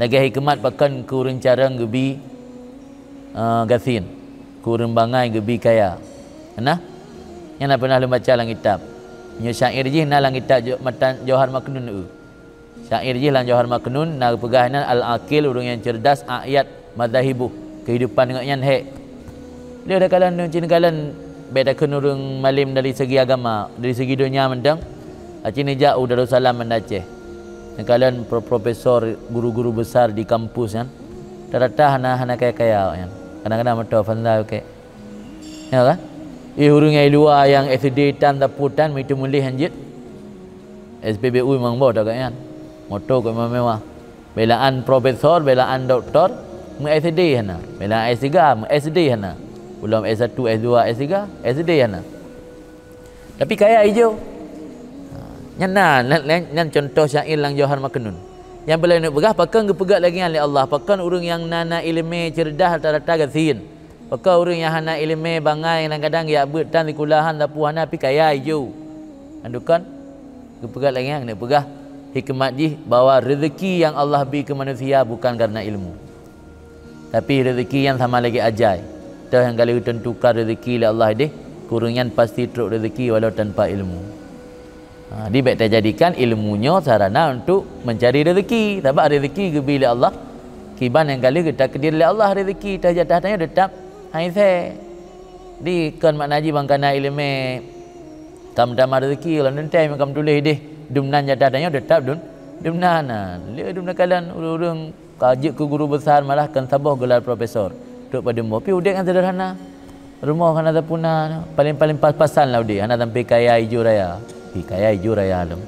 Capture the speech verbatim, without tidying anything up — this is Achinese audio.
Lagée hikmat pakon keu ureuëng carông geubi, eh, gasien, keu ureuëng bangai geubi kaya. Nah, nyan na pernah lôn baca lam kitab. Nyoe syair jih na lam kitab Jo-, matan Johar Maknun eu. Syair jih lam Johar Maknun na geupeugah nan al-aqil, ureuëng nyang cerdas, a'yad madzahibuh, keuhidupan geuh nyan hék. Lé takalon ureuëng cit takalon bék takheun ureuëng malem dari segi agama, dari segi donya mantong. Aci neujak u Darussalam Banda Aceh. Takalon pro-, profesor, guru-guru besar di kampus nyan, rata-rata hana, hana kaya-kaya awaknyan. Kadang-kadang moto Avanza kek. Ya kan? Eh, ureuëng nyang luwa nyang S D tan, sapu tan, meuitu muléh hanjeuet. S P B U memang boh dak nyan. Moto keu mewah-mewah. Belaan profesor, belaan doktor, meu S D hana. Belaan S tiga, meu S D hana. Ulôn S satu, S dua, S tiga, S D hana. Tapi kaya ijo. Ha, nyan na, nyan, nyan, nyan contoh syair lam Johar Maknun. Nyang boleh neupeugah, pakon geupeugah lagée nyan lé Allah, pakon ureuëng nyang na, na iéleumé, cerdas, rata-rata gasien. Pakon ureuëng nyang hana iéleumé, bangai, kadang-kadang geujak beuet tan sikulahan, sapu hana, tapi kaya ijo. Andukon geupeugah lagée nyan, neupeugah hikmat jih bahwa rezeki nyang Allah bri keu manusia bukan karena ilmu. Tapi rezeki nyan sama lagée ajai. Toh nyang ka lheueh ditentukan rezeki lé Allah ideh, keu ureuëng nyan pasti trok rezeki walau tanpa ilmu. Ha, jadi bék tajadikan ilmu nyoe sarana untuk mencari rezeki. Sabab rezeki geubi lé Allah, kiban nyang ka lheueh geutakdir lé Allah rezeki, toh jatah tanyoe teutap han isé. Jadi kon makna jih ban kana iéleumé ka meutamah rezeki, lom teuntée makam tuléh ideh, dumnan jatah tanyoe teutap dum-, dumnan. Ha, lé dumnan kalon ureuëng-ureuëng ka jeuet keu guru besar, malah kon saboh gelar profesor. Trok padum boh, pi udeb nyang sederhana. Rumoh hana sapeue na, paléng-paléng pas-pasan lah udeb, hana sampai kaya ijo raya. Pi kaya ijo raya lom.